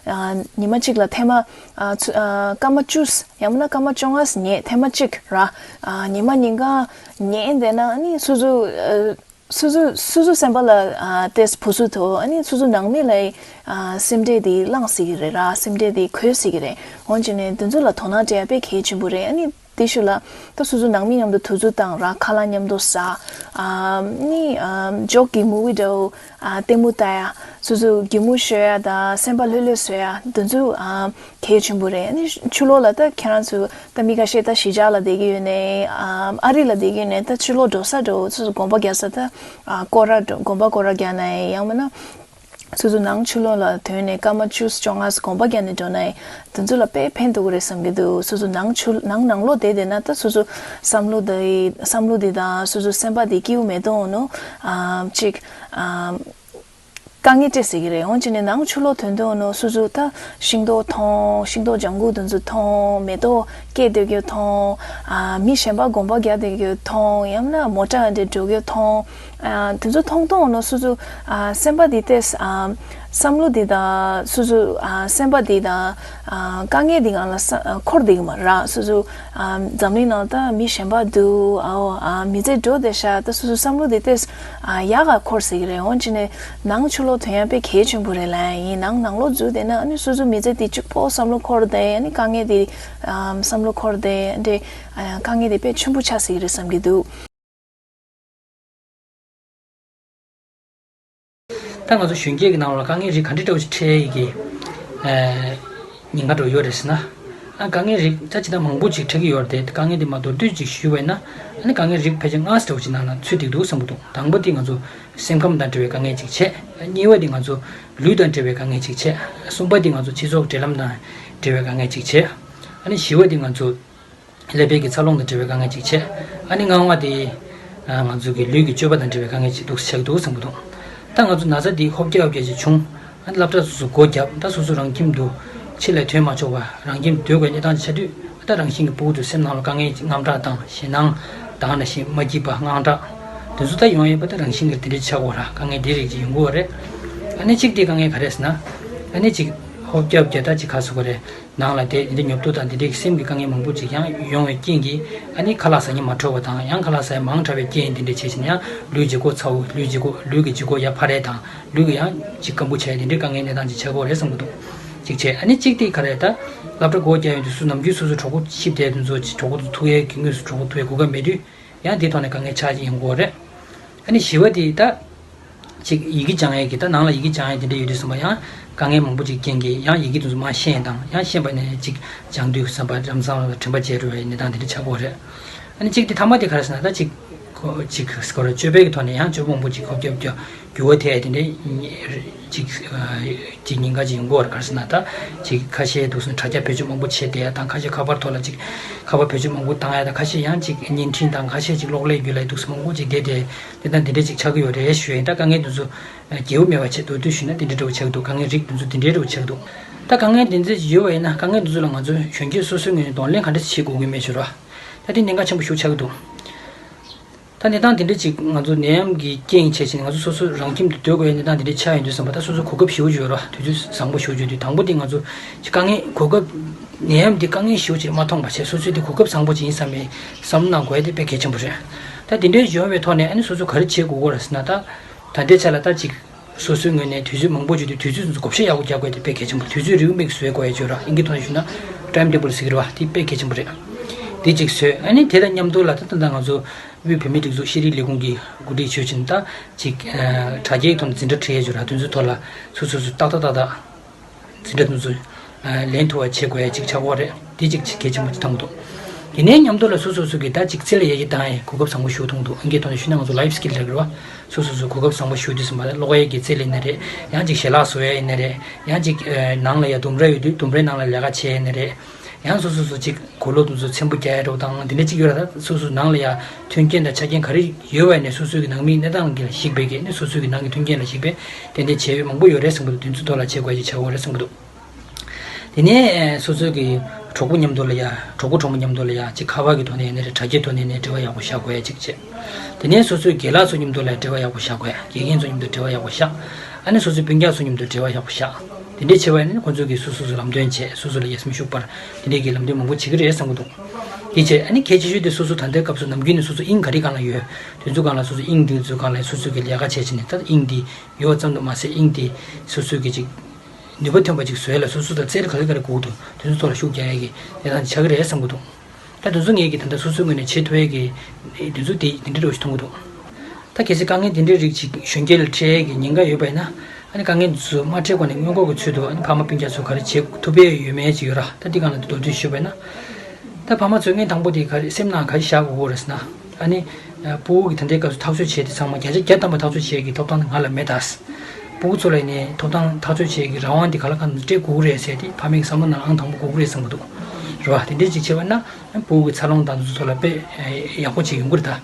ཨ་ཉི་མ་གཅིག་ལ་ཐེངས་མ་ཨ་ཚུ་ཨ་སྐར་མ་བཅུ་ཡང་མིན་ན་སྐར་མ་བཅོ་ལྔ་ཉན། ཐེངས་མ་གཅིག་ར། ཨ་ཉི་མ་ཉིན་གང་ཉན་བསྡད་ན་ཨ་ནི་སོ་སོ་ཨ་སོ་སོ་སོ་སོ་སེམས་པ་ལ་ཨ་ཏེས་བུ་སུ་ཐོ། ཨ་ནི་སོ་སོ་ནང་མི་ལ་ཨ་སེམས་ཁྲལ་དེ་བསླངས་སྲིད་ཀྱི་རེད་ར། སེམས་ཁྲལ་དེ་འཁོར་སྲིད་ཀྱི་རེད། འོན་ཀྱང་ནས་འདི་ཚོ་ལ་དོ་སྣང་སྤྲད་ཡ་དཔེ་གལ་ཆེན་པོ་རེད། ཨ་ནི་དེ་ཤུ་ལ་ད་སོ་སོ་ནང་མི་མཉམ་དུ་དུས་ཚོད་བཏང་ར། ཁ་ལག་མཉམ་དུ་ཟ། ཨ་ནི་ཨ་ཇོག་གི་མུ་བི་འདྲ་བོ་ཨ་ལྟད་མོ་ལྟ་ཡ། སོ་སོ་གད་མོ་ཤོར་ཡ་དང་སེམས་པ་ལྷོད་ལྷོད་བཟོ་ཡ་འདི་ཚོ་ཨ་གལ་ཆེན་པོ་རེད། ཨ་ནི་ཕྱི་ལོགས་ལ་ད་ཁྱེད་རང་ཚོ་ད་མི་ཁ་ཤས་ད་གཞིས་ཆགས་ལ་བསྡད་ཀྱི་ཡོད་ནའི་ཨ་ཨ་རི་ལ་བསྡད་ཀྱི་ཡོད་ནའི། ད་ཕྱི་ལོགས་འགྲོ་ས་འགྲོ། སོ་སོ་དགོན་པ་རྒྱག་ས་ད་ཨ་སྐོར་ར་འགྲོ། དགོན་པ་སྐོར་ར་རྒྱག་ནའི་ཡང་མིན་ན་སོ་སོ་ནང་ཕྱི་ལོགས་ལ་ཐོན་ནས་སྐར་མ་བཅུ་བཅོ་ལྔ་དགོན་པ་རྒྱག་ནས་འགྲོ་ནའི་དེ་ཚོ་ལ་དཔེ་ཕན་ཐོགས་ཀྱི་རེད་བསམ་གྱི་འདུག་སོ་སོ་ནང་ཕྱི་ནང་ནང་ལོགས་བསྡད་བསྡད་ན་ད་སོ་སོ་བསམ་བློ་དེ་བསམ་བློ་དེ་དང་སོ་སོ་སེམས་པ་དེ་སྐྱིད་པོ་མེད་དོ་ནོ། ཨ་ཅིག་ཨ། དཀའ་ངལ་འཕྲད་སྲིད་ཀྱི་རེད། འོན་ཀྱང་ནས་ནང་ཕྱི་ལོགས་ཐོན་དུས་ནོ་སོ་སོ་ད་ཤིང་ཏོག་མཐོང་། ཤིང་ཏོག་ལྗང་གུ་དེ་ཚོ་མཐོང་། མེ་ཏོག་སྐྱེས་སྡོད་རྒྱུ་མཐོང་། ཨ་མི་གཞན་པ་དགོན་པ་རྒྱག་སྡོད་རྒྱུ་མཐོང་། ཡང་ན་མོ་ཊ་འདྲ་འགྲོ་རྒྱུ་མཐོང་། ཨ་དེ་ཚོ་མཐོང་དུས་ནོ་སོ་སོ་ཨ་སེམས་པ་འདི་ཏེས་ཨ་བསམ་བློ་འདི་དང་སོ་སོ་ཨ་སེམས་པ་འདི་དང་ཨ་དཀའ་ངལ་འདི་ང་ལ་ས་ཨ་འཁོར་བསྡད་ཀྱི་མ་རེད། སོ་སོ་ཨ་འཛམ་གླིང་ནང་ད་མི་གཞན་པ་འདུག་ཨའོ་ཨ་མི་ཚེ་འགྲོ་བསྡད་ཤག་ད་སོ་སོ་བསམ་བློ་འདི་ཏེས་ཨ་ཡག་ག་འཁོར་སྲིད་ཀྱི་རེད། འོན་ཀྱང་ནས་ནང་ཕྱི་ལོགས་ཐོན་ཡ་དཔེ་གལ་ཆེན་པོ་རེད་ལབ་ཡིན། ནང་ནང་ལོགས་འཛུལ་བསྡད་ན་ཨ་ནི་སོ་སོ་མི་ཚེ་འདི་གཅིག་པོ་བསམ་བློ་འཁོར་བསྡད། ཨ་ནི་དཀའ་ངལ་འདི་ཨ་བསམ་བློ་འཁོར་བསྡད། འདི་ཨ་དཀའ་ངལ་འདི་དཔེ་ཆེན་པོ་ཆགས་སྲིད་ཀྱི་རེད་བསམ་གྱི་འདུག་ད་ང་ཚོ་གཞོན་སྐྱེས་ཀྱི་ནང་ལ་དཀའ་ངལ་རིགས་ག་འདྲ་འདྲ་བོ་ཞིག་འཕྲད་ཡས་ཀྱི་ཨ་ཉེན་ཁ་འདྲ་བོ་ཡོད་རེད་ཟེར་ན། ཨ་དཀའ་ངལ་རིགས་ད་ཇི་ལྟར་མང་པོ་ཅིག་འཕྲད་ཀྱི་ཡོད་རེད་དེ། དཀའ་ངལ་འདི་མ་མདོར་བསྡུས་ཅིག་ཞུས་པ་ཡིན་ན། ཨ་ནི་དཀའ་ངལ་རིགས་ཕལ་ཆེར་ལྔ་ཙམ་འདྲ་བོ་ཅིག་ནང་ལ་ཚུད་བསྡད་འདུག་བསམ་གྱི་འདུག་དང་པོ་དེ་ང་ཚོ་སེམས་ཁམས་དང་འབྲེལ་བའི་དཀའ་ངལ་ཅིག་བྱས། གཉིས་པ་དེ་ང་ཚོ་ལུས་དང་འབྲེལ་བའི་དཀའ་ངལ་ཅིག་བྱས། གསུམ་པ་དེ་ང་ཚོ་སྤྱི་ཚོགས་འབྲེལ་ལམ་དང་འབྲེལ་བའི་དཀའ་ངལ་ཅིག་བྱས། ཨ་ནི་བཞི་པ་དེ་ང་ཚོ་ཀླད་པའི་གི་འཚར་ལོངས་དང་འབྲེལ་བའི་དཀའ་ངལ་ཅིག་བྱས། ཨ་ནི་ལྔ་པ་དེ་ང་ཚོ་གི་ལུས་ཀྱི་སྤྱོད་པ་དང་འབྲེལ་བའི་དཀའ་ངལ་ཅིག་འདུག་ཆགས་འདུག་བསམ་གྱི་འདུག་ད་ང་ཚོ་ན་ཚ་འདི་ཧོབ་རྒྱག་ཧོབ་རྒྱག་ཅིག་བྱུང་། ཨ་ནི་སློབ་གྲྭ་སོ་སོ་སྒོ་བརྒྱབ། ད་སོ་སོ་རང་ཁྱིམ་དུ་ཕྱི་ལ་ཐོན་མ་ཆོག་པ་རང་ཁྱིམ་སྡོད་དགོས་གནས་སྟངས་ཆགས་དུས། ད་རང་བཞིན་གྱི་ཕྲུ་གུ་ཚོའི་སེམས་ནང་ལ་དཀའ་ངལ་ཅིག་དངངས་སྐྲག་དང་ཞེད་སྣང་དང་ནང་བཞིན་མ་སྐྱིད་པ་དངངས་སྐྲག་དེ་ཚོ་ད་ཡོང་ཡས་པ་ད་རང་བཞིན་གྱི་དེ་འདྲ་ཆགས་ཀྱི་ཡོད་རེད། དཀའ་ངལ་དེ་རིགས་ཅིག་ཡོང་གི་ཡོད་རེད། ཨ་ནི་གཅིག་དེ་དཀའ་ངལ་ག་རེད་ཟེར་ན། ཨ་ནི་གཅིག་ཧོབ་རྒྱག་རྒྱག་ད་ཅིག་ག་ཟེར་དགོས་རེད། ནང་ལ་བསྡད་དེ་འདྲ་ཉོབ་ཏོ་དང་དེ་འདྲའི་སེམས་ཀྱི་དཀའ་ངལ་མང་པོ་ཅིག་ཡང་ཡོང་བའི་རྐྱེན་གྱིས། ཨ་ནི་ཁ་ལག་ཟ་སྙིང་མ་བྲོ་བ་དང་། ཡང་ཁ་ལག་ཟ་ཡ་མང་དྲགས་པའི་རྐྱེན་དེ་འདྲ་བྱས་ཕྱིན་ཡང་ལུས་ལྗིད་ཁོག་ཚ་བོ། ལུས་ལྗིད་ཁོག་ལུས་ཀྱི་ལྗིད་ཁོག་ཡར་འཕར་ཡས་དང་། ལུས་ཀྱི་ཡང་ཅིག་སྐམ་པོ་ཆགས་ཡས་དེ་འདྲའི་དཀའ་ངལ་གནས་སྟངས་ཅིག་ཆགས་ཀྱི་ཡོད་རེད་བསམ་གྱི་འདུག་གཅིག་བྱས། ཨ་ནི་གཅིག་དེ་ག་རེ་རེད། ད་སློབ་གྲྭ་སྒོ་རྒྱག་ཡོང་དུས་སུ་ནམ་རྒྱུན་སོ་སོ་གྲོགས་པོ་ཆེ་བསྡད་དུས་ཚོ་ཅིག་གྲོགས་པོ་ཚོ་ཐུག་ཡས་ཀྱི་དངོས་སུ་གྲོགས་པོ་ཐུག་ཡས་གོ་སྐབས་མེད་དུས། ཡང་དེའི་ཐོག་ནས་དཀའ་ངལ་ཆགས་ཀྱི་ཡོང་གི་ཡོད་རེད། ཨ་ནི་བཞི་པ་དེ་ད་ཅིག་ཡི་གེ་སྦྱང་ཡས་ཀྱི། ད་ནང་ལ་ཡི་གེ་སྦྱང་ཡས་དེ་འདྲ་ཡོད་དུས་ཙམ་པ་ཡང་དཀའ་ངལ་མང་པོ་ཅིག་རྐྱེན་གྱིས་ཡང་ཡི་གེ་དེ་ཚོ་མར་ཤེས་དང་། ཡང་ཤེས་པ་ནས་ཅིག་སྦྱང་དུས་ཙམ་པ་ལམ་སང་ལ་དྲན་པ་བརྗེད་འགྲོ་བའི་གནས་སྟངས་དེ་འདྲ་ཆགས་ཀྱི་ཡོད་རེད། ཨ་ནི་གཅིག་དེ་ཐ་མ་དེ་ག་རེ་ཟེར་ན། ད་ཅིག་ ཅིག་སྐོར་སྤྱོད་པའི་གི་ཐོག་ནས་ཡང་སྤྱོད་པ་མང་པོ་ཅིག་ཧོབ་རྒྱབ་རྒྱབ་འགྱུར་བ་ཐེབས་དེ་འདྲའི་ཅིག་ཅིག་ཉེན་ཁ་ཅིག་ཡོང་གི་ཡོད་རེད། ག་རེ་ཟེར་ན་ད་ཅིག་ཁ་ཤས་འདུག་སེ་དྲ་རྒྱ་བེད་སྤྱོད་མང་པོ་བྱས་བསྡད་ཡ་དང་། ཁ་ཤས་ཁ་པར་ཐོག་ལ་ཅིག་ཁ་པར་བེད་སྤྱོད་མང་པོ་བཏང་ཡ་དང་། ཁ་ཤས་ཡང་ཅིག་བརྙན་འཕྲིན་དང་། ཁ་ཤས་ཅིག་གློག་ཀླད་བརྒྱུད་ལ་འདུག་སེ་མང་པོ་ཅིག་བསྡད་དེ་གནས་སྟངས་དེ་འདྲ་ཅིག་ཆགས་ཀྱི་ཡོད་རེད་ཞུ་ཡ་ཡིན། ད་དཀའ་ངལ་འདི་ཚོ་རྒྱས་པོ་མེད་པ་བྱས་མདོར་བསྡུས་ཞུས་ན་དེ་འདྲ་འདྲ་བོ་ཆགས་འདུག་དཀའ་ངལ་རིགས་འདི་ཚོ་དེ་འདྲའི་འདྲ་བོ་ཆགས་འདུག་ད་དཀའ་ངལ་དེ་ཚོ་ཡོད་པ་ཡིན་ན་དཀའ་ངལ་འདི་ཚོ་ལ་ང་ཚོ་གཞོན་སྐྱེས་སོ་སོའི་ངོས་ནས་གདོང་ལེན་ག་འདྲ་བྱེད་དགོས་ཀྱི་མེད་ཞུ་རོགས། ད་དེ་གནད་འགག་ཆེན་པོ་ཞིག་ཆགས་ཀྱི་འདུག་ད་གནས་སྟངས་དེ་འདྲ་ཅིག་ང་ཚོ་ནད་ཡམས་ཀྱི་རྐྱེན་བྱས་ཕྱིན་ང་ཚོ་སོ་སོ་རང་ཁྱིམ་དུ་སྡོད་དགོས་ཡ་གནས་སྟངས་དེ་འདྲ་ཆགས་ཡོང་དུས་ཙམ་པ། ད་སོ་སོ་གོ་སྐབས་ཞེ་པོ་ཅིག་ཡོད་རེད་བ། དུས་ཚོད་བཟང་པོ་ཞེ་པོ་ཅིག་ཡོད་དུས། དང་པོ་དེ་ང་ཚོ་ཅིག་དཀའ་ངལ་གོ་སྐབས། ནད་ཡམས་འདི་དཀའ་ངལ་ཞེ་པོ་ཅིག་མ་མཐོང་བ་བྱས། སོ་སོའི་དེ་གོ་སྐབས་བཟང་པོ་ཅིག་ཡིན་བསམ་པའི་བསམ་བློ་གནང་དགོས་ཡ་དེ་དཔེ་གལ་ཆེན་པོ་རེད། ད་དེ་འདྲའི་ཡོང་བའི་ཐོག་ནས་ཨ་ནི་སོ་སོ་ག་རེ་བྱེད་དགོས་ཀྱི་ཡོད་རེད་ཟེར་ན། ད་ད་ལྟའི་ཆ་ལ་ད་ཅིག་སོ་སོའི་ངོས་ནས་དུས་ཚོད་མང་པོ་བྱེད་དུས་དུས་ཚོད་ཚོ་བགོ་བཤའ་ཡག་པོ་རྒྱག་དགོས་ཡ་དེ་དཔེ་གལ་ཆེན་པོ་རེད། དུས་ཚོད་རེའུ་མིག་བཟོ་དགོས་ཡ་ཅིག་ཡོད་རེད་བ། ཨིན་སྐད་ཐོག་ནས་ཞུས་ན་ཊའིམ་ཊེ་བལ་ཟེར་གྱི་རེད་བ། དེ་དཔེ་གལ་ཆེན་པོ་རེད། དེ་གཅིག་བཟོས། ཨ་ནི་དེ་དང་མཉམ་དུ་ལ་ད་ད་ལྟ་ང་ཚོ་དབུས་བོད་མིའི་སྒྲིག་འཛུགས་ཤེས་རིག་ལས་ཁུངས་ཀྱིས་གོ་སྒྲིག་ཞུས་ཕྱིན། ད་ཅིག་ཨ་དྲ་རྒྱའི་ཐོག་ནས་འཛིན་གྲྭ་ཁྲིད་ཡས་ཅིག་ཡོད་རེད། དེ་ཚོའི་ཐོག་ལ་སོ་སོ་སོ་ཏག་ཏག་ཏག་ཏག་འཛིན་གྲྭ་དེ་ཚོ་ཨ་ལེན་ཐུབ་པ་བྱེད་དགོས་ཡ་ཅིག་ཆགས་ཀྱི་རེད། དེ་གཅིག་གལ་ཆེན་པོ་ཅིག་མཐོང་འདུག་དེ་ནས་མཉམ་དུ་ལ་སོ་སོ་སོ་གིས་ད་ཅིག་རྩལ་ལ་ཡར་རྒྱས་བཏང་ཡས་གོ་སྐབས་བཟང་པོ་ཞིག་མཐོང་འདུག་ཨིན་སྐད་ཐོག་ནས་ཞུས་ན་ང་ཚོ་ལའིབ་སི་ཀིལ་ལབ་ཀྱི་རེད་བ། སོ་སོ་སོ་གོ་སྐབས་བཟང་པོ་ཞིག་དུས་ཙམ་པ་ལ་ཀློག་ཡས་ཀྱི་རྩལ་ཡིན་ན་རེད། ཡང་ཅིག་ཞལ་ལག་བཟོ་ཡས་ཡིན་ན་རེད། ཡང་ཅིག་ཨ་ནང་ལ་ཡ་ལྡུམ་ར་ཡོད་དུས་ལྡུམ་རའི་ནང་ལ་ལས་ཀ་བྱས་ཡས་ཡིན་ན་རེད། ཡང་སོ་སོ་སོ་ཅིག་གོས་ལོག་དེ་ཚོ་ཚེམ་བུ་རྒྱག་ཡ་འདྲ་བོ་དང་དེ་འདྲ་ཅིག་ཡོད་ར། ད་སོ་སོ་ནང་ལ་ཡ་མཐུན་རྐྱེན་དང་ཆ་རྐྱེན་ག་རེ་ཡོད་པ་ནས་སོ་སོའི་གི་ནང་མིའི་གནས་སྟངས་ཀྱི་ལ་གཞིགས་པའི་གི་ནི་སོ་སོའི་གི་ནང་གི་མཐུན་རྐྱེན་ལ་གཞིགས་པའི་ཏན་ཏན་བྱས་ཡོད་མང་པོ་ཡོད་རེད་བསམ་གི་འདུག་དེ་ཚོ་ཐོག་ལ་བྱེད་དགོས་ཡ་ཅིག་ཆགས་ཀྱི་ཡོད་རེད་བསམ་གི་འདུག་དེ་ནས་སོ་སོའི་གི་གྲོགས་པོ་མཉམ་དུ་ལ་ཡ་གྲོགས་པོ་གྲོགས་མོ་མཉམ་དུ་ལ་ཡ་ཅིག་ཁ་པར་གི་ཐོག་ནས་ཡིན་ན་རེད། དྲ་རྒྱའི་ཐོག་ནས་ཡིན་ན་རེད། འབྲེལ་བ་ཡག་པོ་བཞག་དགོས་ཡ་ཅིག་བྱས། དེ་ནས་སོ་སོའི་རྒན་ལགས་ཚོ་མཉམ་དུ་ལ་འབྲེལ་བ་ཡག་པོ་བཞག་དགོས་ཡ། དགེ་རྒན་ཚོ་མཉམ་དུ་འབྲེལ་བ་ཡག་པོ་བཞག་ཨ་ནི་སོ་སོའི་སྤུན་ཀྱག་ཚོ་མཉམ་དུ་འབྲེལ་བ་ཡག་པོ་བཞག་དེ་འདྲས་བྱས་པ་ཡིན་ན་ཁོང་ཚོ་གིས་སོ་སོ་སོ་ལམ་སྟོན་བྱས། སོ་སོ་ལ་ཡ་སེམས་ཤུགས་སྤར། དེ་འདྲས་ཀྱི་ལམ་སྟོན་མང་པོ་བྱེད་ཀྱི་རེད་བསམ་གྱི་འདུག་དེ་བྱས་ཨ་ནི་གལ་ཆེ་ཤོས་དེ་སོ་སོ་ད་ལྟའི་སྐབས་སུ་ནམ་རྒྱུན་ནས་སོ་སོ་དབྱིངས་ག་རེ་སྒང་ལ་ཡོད། དེ་ཚོ་སྒང་ལ་སོ་སོ་དབྱིངས་དེ་ཚོ་སྒང་ལ་སོ་སོ་གི་ལས་ཀ་བྱས་བྱས་ནས། ད་དབྱིངས་དེ་ཡོད་ཙམ་དུ་མ་ཟད་དབྱིངས་དེ་སོ་སོ་གི་ཅིག་ནུས་པ་ཐོན་པ་ཅིག་བཟོ་ཡ་ལ་སོ་སོ་དང་རྩལ་ག་རེ་ག་རེ་དགོས་འདུག་དེ་ཚོ་ཐོག་ལ་ཤུགས་རྒྱག་ཡ་གི་གནས་སྟངས་ཆགས་ཀྱི་རེད་བསམ་གྱི་འདུག་ད་དེ་ཚོ་ངས་ཀྱིས་ད་ལྟ་སོ་སོའི་ངོས་ནས་བྱེད་ཐུབ་ཡས་ཀྱི་དེ་ཚོ་དེ་དེ་འདྲ་འདྲ་བོ་ཞིག་མཐོང་གི་འདུག་ད་གལ་སྲིད་དཀའ་ངལ་དེ་འདྲའི་རིགས་ཅིག་གཞོན་སྐྱེས་ལ་འཕྲད་ཡས་ཀྱི་ཉེན་ཁ་ཡོད་པ་ཡིན་ན། ཨ་ནི་དཀའ་ངལ་དེ་ཚོ་མ་འཕྲད་གོང་ནས་སྔོན་འགོག་གི་ཚུལ་དུ་ཨ་ནི་ཕ་མ་སྤུན་ཀྱག་ཚོ་ག་རེ་བྱེད་ཐུབ་ཡས་ཡོད་མེད་ཅིག་ཡོད་ར། ད་འདི་སྒང་ལ་མདོར་བསྡུས་ཞུས་པ་ཡིན་ན། ད་ཕ་མ་ཚོས་སྔོན་དང་པོ་དེ་ག་རེ་སེམས་ནང་ག་རེ་བཞག་དགོས་ཀྱི་རེད་ཟེར་ན། ཨ་ནི་ཨ་སྤུ་གུ་གི་ད་ལྟའི་སྐབས་སུ་ཐག་གཅོད་བྱས་ཏེ་ཚང་མ་བརྒྱ་ཆ་བརྒྱ་ཐམ་པ་ཐག་གཅོད་བྱེད་ཀྱི་ཐོབ་ཐང་དེ་ང་ལ་མེད་ད། སྤུ་གུ་ཚོ་ལ་ནི་ཐོབ་ཐང་ཐག་གཅོད་བྱེད་ཀྱི་རང་དབང་དེ་ག་ལ་གང་དུ་སྤྲད་དགོས་ཀྱི་རེད་ཟེར་ཏེ་ཕ་མའི་བསམ་བློ་ནང་ཨང་དང་པོ་དགོས་ཀྱི་རེད་བསམ་གྱི་འདུག་རེད་བ། དེ་འདྲས་ཅིག་བྱས་པ་ན་སྤུ་གུ་གི་འཚར་ལོངས་དང་དེ་ཚོ་ལ་དཔེ་ཡག་པོ་ཅིག་ཡོང་གི་རེད་ད།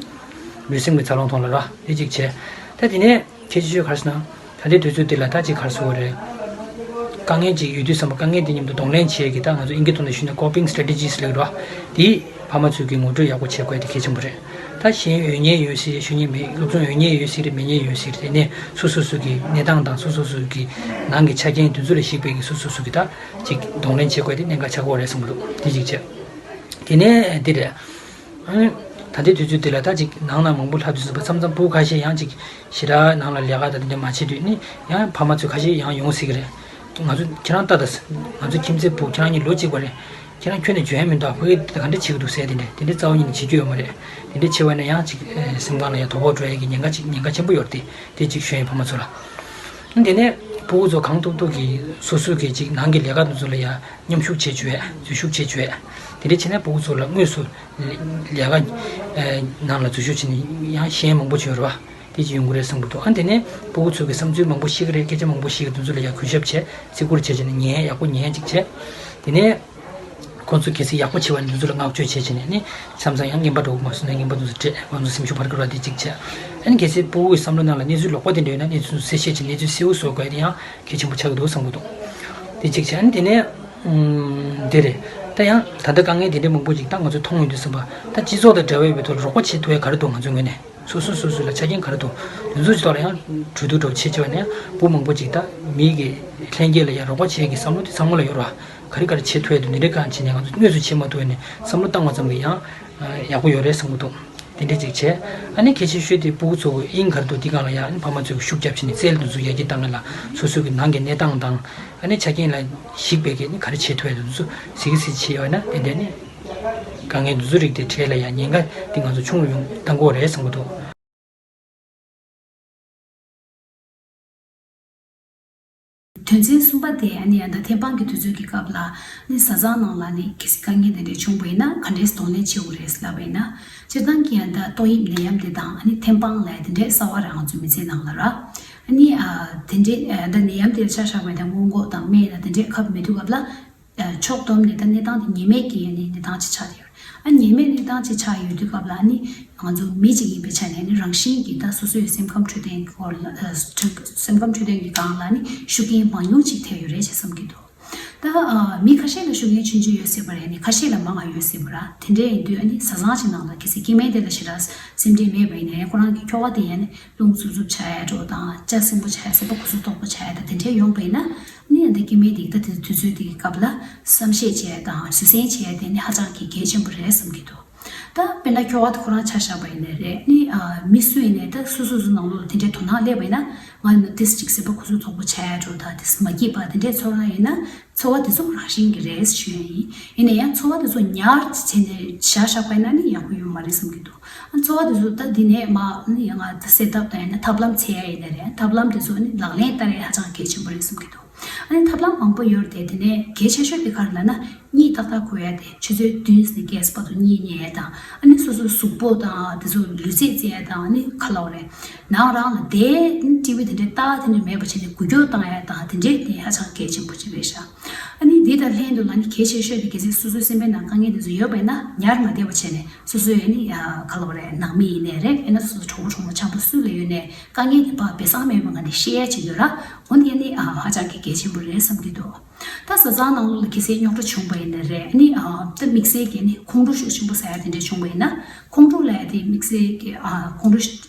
ལུས་སེམས་ཀྱི་འཚར་ལོངས་ཐོག་ལ་ར་དེ་ཅིག་བྱས། ད་དེ་ནས་ཁྱད་ཆོས་ག་རེ་ཟེར་ན། ད་ལྟའི་དུས་ཚོད་འདི་ལ་ད་ཅིག་ག་རེ་ཟེར་དགོས་རེད། དཀའ་ངལ་ཅིག་ཡོད་དུས་ཙམ་པ་དཀའ་ངལ་དེ་མཉམ་དུ་གདོང་ལེན་བྱེད་ཀྱི་ད་ང་ཚོ་ཨིན་སྐད་ཐོག་ནས་ཞུས་ན་coping strategies ལབ་ཀྱི་རེད་བ། དེ་ཕ་མ་ཚོས་ཀྱི་ངོ་སྤྲོད་ཡག་པོ་བྱེད་དགོས་དེ་གལ་ཆེན་པོ་རེད། ད་གཞན་ཡོད་མཁན་ཡོད་སྲིད་རེད། ཤོད་མཁན་མེད། སློབ་སྦྱོང་ཡོད་མཁན་ཡོད་སྲིད་རེད། མེད་མཁན་ཡོད་སྲིད་རེད། དེ་ནས་སོ་སོ་སོ་གི་གནས་སྟངས་དང་སོ་སོ་སོ་གི་ནང་གི་ཆ་རྐྱེན་དེ་ཚོ་ལ་གཞིགས་པའི་གི་སོ་སོ་སོ་གི་ད་ཅིག་གདོང་ལེན་བྱེད་དགོས་དེ་གནད་འགག་ཆགས་ཀྱི་ཡོད་རེད་བསམ་གྱི་འདུག་དེ་གཅིག་བྱས། དེ་ནས་འདི་རེད། ཨ་ནི་ད་ལྟའི་དུས་ཚོད་འདི་ལ་ད་ཅིག་ནང་ན་མང་པོ་ལྷག་དུས་ཙམ་པ་མཚམས་མཚམས་སྤུ་གུ་ཁ་ཤས་ཡང་ཅིག་ཞེ་དྲག་ནང་ལ་ལས་ཀ་དང་དེ་འདྲ་མ་བྱེད་དུས་ནི་ཡང་ཕ་མ་ཚོ་ཁ་ཤས་ཡང་ཡོང་སྲིད་ཀྱི་རེད། ང་ཚོ་ཁྱེད་རང་ལྟ་ད། ང་ཚོ་ཁྱིམ་མཚེས་སྤུ་གུ་ཁྱེད་རང་གཉིས་ལོ་གཅིག་པ་རེད། ཁྱེད་རང་ཁྱོན་ནས་འཇོན་ཡ་མི་འདུག་ཕ་གི་དེ་ག་འདྲ་བྱེད་ཀྱི་འདུག་ཟེར་དེ་འདྲ་དེ་འདྲ་རྩ་བ་ཉིད་ནས་བྱེད་རྒྱུ་ཡོད་མ་རེད། དེ་འདྲ་བྱས་པ་ན་ཡང་ཅིག་སེམས་ཁམས་ལ་ཡང་དོ་ཕོག་འགྲོ་ཡ་གི་ཉེན་ཁ་ཅིག་ཉེན་ཁ་ཆེན་པོ་ཡོད་རེད་དེ། དེ་ཅིག་ཞུ་ཡ་ཡིན་ཕ་མ་ཚོ་ལ། དེ་ནས་སྤུ་གུ་ཚོ་གང་ཐུབ་ཐུབ་ཀྱིས་སོ་སོ་གི་ཅིག་ནང་གི་ལས་ཀ་དེ་ཚོ་ལ་ཡང་མཉམ་ཞུགས་བྱེད་བཅུག་ཡ། འཛུལ་ཞུགས་བྱེད་བཅུག་ཡ། དེ་འདྲ་བྱས་ན་སྤུ་གུ་ཚོ་ལ་དངོས་སུ་ལས་ཀ་ནང་ལ་འཛུལ་ཞུགས་བྱས་ནས་ཡང་ཤེས་ཡ་མང་པོ་ཅིག་ཡོད་རེད་བ། དེ་ཅིག་ཡོང་གི་རེད་བསམ་གྱི་འདུག་ཨ་དེ་ནས་སྤུ་གུ་ཚོ་གི་བསམ་ཚུལ་མང་པོ་ཤེས་ཀྱི་རེད། སྐད་ཆ་མང་པོ་ཤེས་ཀྱི་འདུག་ཚོ་ལ་ཡང་གུས་ཞབས་བྱས། བརྩི་བཀུར་བྱས་བྱས་ནས་ཉན་ཡག་པོ་ཉན་ཅིག་བྱས། དེ་ནས་ཁོང་ཚོ་གལ་སྲིད་ཡག་པོ་བྱས་པ་ནི་འདི་ཚོ་ལ་བསྔགས་བརྗོད་བྱས་བྱས་ནས་ནི་མཚམས་མཚམས་ཡང་རྔན་པ་འགྲོ་གི་མ་སོང་ན་རྔན་པ་འདི་ཚོ་སྤྲད། ཁོང་ཚོ་སེམས་ཤུགས་འཕར་གི་རེད་བ། དེ་གཅིག་བྱས། ཨ་ནི་གལ་སྲིད་སྤུ་གུའི་བསམ་བློ་ནང་ལ་གནས་ཚུལ་ལོག་པ་དེ་འདྲ་ཡོད་ན་གནས་ཚུལ་གསལ་བཤད་བྱས་གནས་ཚུལ་གསལ་བོ་བཟོ་དགོས་ཡ་དེ་ཡང་གལ་ཆེན་པོ་ཆགས་ཀྱི་འདུག་བསམ་གྱི་འདུག་དེ་གཅིག་བྱས། ཨ་ནི་དེ་ནས་ཨུམ་འདི་རེད། ད་ཡང་ད་ལྟ་དཀའ་ངལ་དེ་འདྲ་མང་པོ་ཅིག་ད་ང་ཚོ་མཐོང་ཡོང་དུས་ཙམ་པ། ད་སྤྱི་ཚོགས་དང་འབྲེལ་བ་ཡོད་པའི་ཐོག་ལ་རོགས་པ་བྱེད་ཐུབ་ཡ་ག་རེ་འདུག་ང་ཚོའི་ངོས་ནས། སོ་སོ་སོ་སོ་ལ་ཆ་རྐྱེན་ག་རེ་འདུག་དེ་ཚོ་ཅིག་ཐོག་ལ་ཡང་གྲོས་བསྡུར་འདྲ་བོ་བྱེད་བྱས་པ་ནས་སྤུ་མང་པོ་ཅིག་ད་མི་གི་ལྷན་སྐྱེས་ལ་ཡང་རོགས་པ་བྱེད་ཀྱི་བསམ་བློ་དེ་ཚང་མ་ལ་ཡོད་རེད་བ། ག་རེ་ག་རེ་བྱེད་ཐུབ་ཡ་འདུག་འདི་འདྲའི་གང་བྱས་ནས་ང་ཚོ་དངོས་སུ་བྱེད་མ་ཐུབ་པ་ནས་བསམ་བློ་བཏང་བ་ཙམ་གྱིས་ཡང་ཡག་པོ་ཡོད་རེད་བསམ་གྱི་འདུག་དེ་འདྲ་ཅིག་བྱས། ཨ་ནི་གལ་ཆེ་ཤོས་དེ་སྤུ་གུ་ཚོ་གི་དབྱིངས་ག་རེ་འདུག་དེ་སྒང་ལ་ཡང་ཨ་ནི་ཕ་མ་ཚོས་ཤུགས་རྒྱབ་བྱས་ནས་རྩལ་དེ་ཚོ་ཡར་རྒྱས་བཏང་ཡ་ལ་སོ་སོ་གི་ནང་གི་གནས་སྟངས་དང་། ཨ་ནི་ཆ་རྐྱེན་ལ་གཞིགས་པའི་གི་ནི་ག་རེ་བྱེད་ཐུབ་ཡ་དེ་ཚོ་གཟིགས་གཟིགས་བྱས་ཡོད་ན་དེ་འདྲ་ནི་དཀའ་ངལ་འདི་ཚོ་རིགས་དེ་འཕྲད་ལ་ཡང་ཉེན་ཁ་དེ་ང་ཚོ་ཆུང་རུ་ཡོང་བཏང་གི་ཡོད་རེད་བསམ་གྱི་འདུག་དོན་ཚན་གསུམ་པ་དེ་ཨ་ནི་ཡང་ད་ཐེམ་སྤང་གི་དུས་ཚོད་ཀྱི་སྐབས་ལ་ནི་བཟའ་ཚང་ནང་ལ་ནི་གལ་སྲིད་དཀའ་ངལ་དེ་འདྲ་བྱུང་བ་ཡིན་ན་ག་འདྲས་གདོང་ལེན་བྱེད་དགོས་རེད་ལབ་པ་ཡིན་ན། སྤྱིར་བཏང་གི་ཡང་ད་ཏོག་དབྱིབས་ནད་ཡམས་དེ་དང་ཨ་ནི་ཐེམ་སྤང་ལབ་ཡ་དེ་འདྲས་གསར་པ་རང་ཚོའི་མི་ཚེ་ནང་ལ་ར། ཨ་ནི་ཨ་དེ་འདྲས་ཨ་ད་ནད་ཡམས་དེ་ལ་ཆ་བཞག་པ་ཡིན་ན་སྔོན་འགོག་དང་སྨན་དང་དེ་འདྲས་ཁབ་མེད་དུས་སྐབས་ལ། ཕྱོགས་བསྡོམས་ནས་ད་གནས་སྟངས་དེ་ཉེན་མེད་ཀྱི་ཡང་ནི་གནས་སྟངས་ཅིག་ཆགས་ཡོད། ཨ་ཉེན་མེད་གནས་སྟངས་ཅིག་ཆགས་ཡོད་དུས་སྐབས་ལ་ནི་ང་ཚོ་མི་གཅིག་ཡིན་པའི་ཆ་ནས་ནི་རང་བཞིན་གྱིས་ད་སོ་སོའི་སེམས་ཁམས་འཕྲོད་བསྟེན་གྱི་སྐོར་ལ་ཨ་སེམས་ཁམས་འཕྲོད་བསྟེན་གྱི་སྒང་ལ་ནི་ཤུགས་རྐྱེན་མང་ཉུང་ཅིག་ཐེབས་ཡོད་རེད་ཅེས་བསམ་གྱི་འདུག་ད་ཨ་མི་ཁ་ཤས་ལ་ཤུགས་རྐྱེན་ཆུང་ཆུང་ཡོད་སྲིད་པ་རེད། ནི་ཁ་ཤས་ལ་མང་བ་ཡོད་སྲིད་པ་ར། དེ་འདྲ་ཡིན་དུས་ཨ་ནི་བཟའ་ཚང་ཅིག་ནང་ལ་གལ་སྲིད་སྐྱེ་དམན་དེ་ལ་ཞེ་དྲག་སེམས་ཁྲལ་མེད་པ་ཡིན་ནའི་ཁོ་རང་གི་ཁྱོ་ག་དེ་ཡང་ནི་རླུང་འཚུབ་འཚུབ་ཆགས་ཡ་འགྲོ་དང་། ལྕགས་སྲིན་པོ་ཆགས་ཡ། སེམས་པ་ཁུ་སིམ་དོག་པོ་ཆགས་ཡ་དང་དེ་འདྲ་ཡོང་པ་ཡིན་ན། ནི་ཡང་ད་སྐྱེ་དམན་དེ་ད་དེ་དུས་ཚོད་དེ་གི་སྐབས་ལ་བསམ་ཤེས་བྱས་དང་བཟོད་བསྲན་བྱས་དེ་ནི་ཧ་ཅང་གི་གལ་ཆེན་པོ་རེད་བསམ་གྱི་འདུག་ད་དཔེར་ན་ཁྱོ་ག་དེ་ཁོ་རང་ཆ་བཞག་པ་ཡིན་ནའི་རེད། ནི་ཨ་མི་སུ་ཡིན་ནའི་ད་སོ་སོ་སོ་ནང་ལོགས་ལ་དེ་འདྲའི་དོ་སྣང་སླེབས་པ་ཡིན་ན། ང་ནི་ཏིས་ཅིག་སེམས་པ་ཁུ་སིམ་དོག་པོ་ཆགས་ཡ་འགྲོ་དང་ཏིས་མ་སྐྱིད་པ་དེ་འདྲའི་ཚོར་སྣང་ཡོད་ན། ཚོར་བ་དེ་ཚོ་རང་བཞིན་གྱི་རེད་ཞུ་ཡ་ཡིན། ཡིན་ན་ཡང་ཚོར་བ་དེ་ཚོ་ཉར་བྱས་ནས་བཞག་བཞག་པ་ཡིན་ན་ནི་ཡག་པོ་ཡོད་མ་རེད་བསམ་གྱི་འདུག་ཨ་ཚོར་བ་དེ་ཚོ་ད་འདི་ནས་མ་ནི་ཡང་ང་ད་སེལ་ཐབས་དང་ཡང་ན་ཐབས་ལམ་འཚོལ་ཡ་ཡིན་ན་རེད། ཐབས་ལམ་དེ་ཚོ་ནི་ལག་ལེན་བསྟར་ཡ་ཧ་ཅང་གལ་ཆེན་པོ་རེད་བསམ་གྱི་འདུག་ཨ་ནི་ཐབས་ལམ་མང་པོ་ཡོད་རེད་དེ། དེ་ནས་གལ་ཆེ་ཤོས་དེ་ག་རེ་ལབ་ན། གཉིད་ཏག་ཏག་ཁུག་ཡ་དེ། ཆུ་ཚོད་བདུན་ནས་བརྒྱད་བར་དུ་གཉིད་ཉལ་ཡ་དང་། ཨ་ནི་སོ་སོའི་གཟུགས་པོ་དང་དེ་ཚོ་ལུས་རྩལ་རྩེ་ཡ་དང་། ཨ་ནི་ག་ལབ་དགོས་རེད། ནང་རང་ལ་བསྡད། ཊི་ཝི་དེ་འདྲའི་ལྟ་དེ་འདྲ་མེད་པ་བྱས་ནས་འགུལ་སྐྱོད་བཏང་ཡ་དང་དེ་འདྲའི་དེ་ཧ་ཅང་གལ་ཆེན་པོ་ཅིག་རེད་ཤག་ཨ་ནི་འདི་དང་ལྷན་དུ་ལ་ནི་གལ་ཆེ་ཤོས་དེ་གལ་སྲིད་སོ་སོའི་སེམས་པའི་ནང་དཀའ་ངལ་དེ་ཚོ་ཡོད་པ་ཡིན་ན་ཉར་མ་བསྡད་པ་བྱས་ནས། སོ་སོའི་ཨ་ནི་ཨ་ག་ལབ་དགོས་རེད། ནང་མི་ཡིན་ནའི་རེད། ཡང་ན་སོ་སོ་གྲོགས་པོ་གྲོགས་མོ་འཆམ་པོ་སུ་ལ་ཡོད་ནའི་དཀའ་ངལ་དེ་ཕར་སྦས་གསང་མེད་པ་ངང་ནས་བཤད་ཡ་ཅིག་ཡོད་ར། འོ་འདི་ཨ་ནི་ཨ་ཧ་ཅང་གི་གལ་ཆེན་པོ་རེད་བསམ་གྱི་འདུག་ད་བཟའ་ཚང་ནང་ལོགས་ལ་གལ་སྲིད་རྙོག་དྲ་བྱུང་བ་ཡིན་ན་རེད། ཨ་ནི་ཨ་ད་དམིགས་བསལ་གྱི་ཨ་ནི་ཁོང་ཁྲོ་ཤུགས་ཆེན་པོ་ཟ་ཡ་དེ་འདྲ་བྱུང་བ་ཡིན་ན། ཁོང་ཁྲོ་ལབ་ཡ་དེ་དམིགས་བསལ་གྱི་ཨ་ཁོང་ཁྲོ་